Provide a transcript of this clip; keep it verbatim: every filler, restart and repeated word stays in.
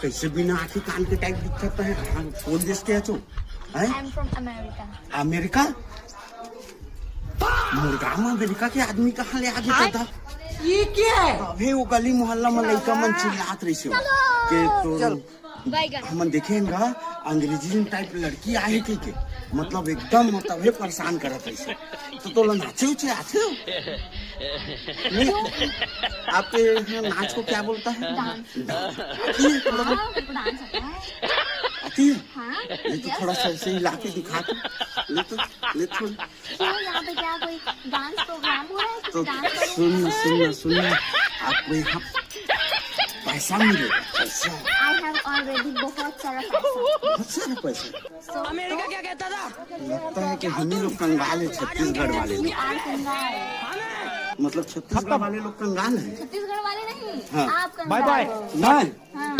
कैसे बिना आँखी कान के टाइप दिखता है? हाँ, कौन देश के है तू? हैं? I'm from America. अमेरिका? मुर्गा में अमेरिका के आदमी कहाँ ले आ गया था? ये क्या है? अबे वो गली मोहल्ला में लइका मन चिल्लात रहिसे के तो Bye guys. हमन देखे ना, अंग्रेजी टाइप लड़की आहे के, के मतलब एकदम तभे परेशान करत रहिसे। तो तोला नाचे उचे आथे हो? नहीं, आपके यहाँ नाच को क्या बोलता है? Dance. Dance। आती है थोड़ा बहुत? हाँ, मेरे को dance आता है. आती है? हाँ. ये तो थोड़ा सा ऐसे हिला के दिखा दो। ले तो, ले थोड़ा। क्यों, यहाँ पे क्या कोई dance program हो रहा है कि तो dance करूँ? सुन, सुन, सुन, आपको यहाँ पैसा मिलेगा, पैसा। I have already बहुत सारा पैसा. बहुत सारा पैसा। So, अमेरिका क्या कहता था? लगता है कि हम ही लोग कंगाल है, छत्तीसगढ़ वाले लोग। We are कंगाल. मतलब छत्तीसगढ़ वाले लोग कंगाल हैं। छत्तीसगढ़ वाले नहीं. हाँ. आप कंगाल Bye bye. हो. नहीं, हाँ.